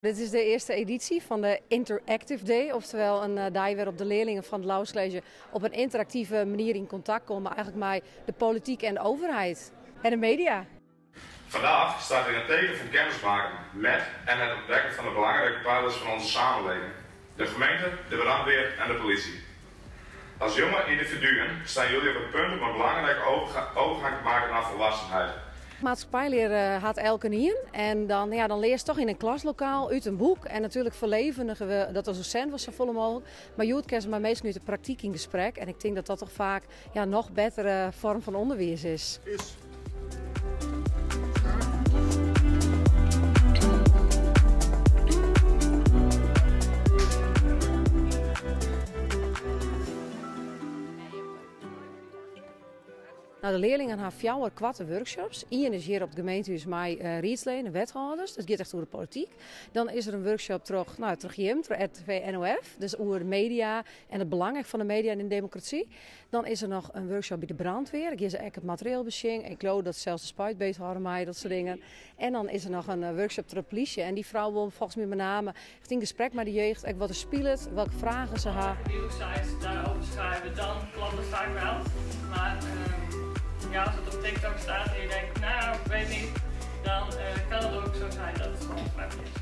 Dit is de earste edysje fan de Interactive Day, oftewol in dei wêrop't de learlingen fan it Lauwers College op in ynteraktive manier yn kontakt komme eigentlik mei de polityk en de overheid en de media. Vandaag staat in het teken van kennismaken met en het ontdekken van de belangrijke pijlers van onze samenleving, de gemeente, de brandweer en de politie. Als jonge individuen staan jullie op het punt om een belangrijke overgang te maken naar volwassenheid. Maatskippijlear hat elkenien en dan, ja, dan learst toch yn in klaslokaal út in boek en natuerlik ferlevendige we dat as dosint wol safolle mooglik. Mar hjoed kinne se mei minsken út de praktyk yn gesprek en ik tink dat dat toch faak ja, noch bettere foarm fan ûnderwiis is. Is. Nou, de learlingen ha fjouwer koarte workshops. Ien is hjir op it gemeentehûs mei riedsleden en wethâlders. Dat giet echt oer de polityk. Dan is der in workshop troch, nou, troch jim, troch RTV NOF. Dus oer de media en it belang ek fan de media yn de demokrasy. Dan is der noch in workshop by de brandweer. Dêr gean se ek it materieel besjen. Ik leau dat sels de spuit beethâlde mei, dat soart dingen. En dan is der noch in workshop troch de polysje. En dy frou wol folgens my mei name echt yn gesprek mei de jeugd, ek wat der spilet, welke fragen se ha. Nieuwsites daarover schrijven, dan klopt het vaak wel. Maar ja, als het op TikTok staat en je denkt, nou, ik weet niet, dan kan het ook zo zijn dat het gewoon crap is.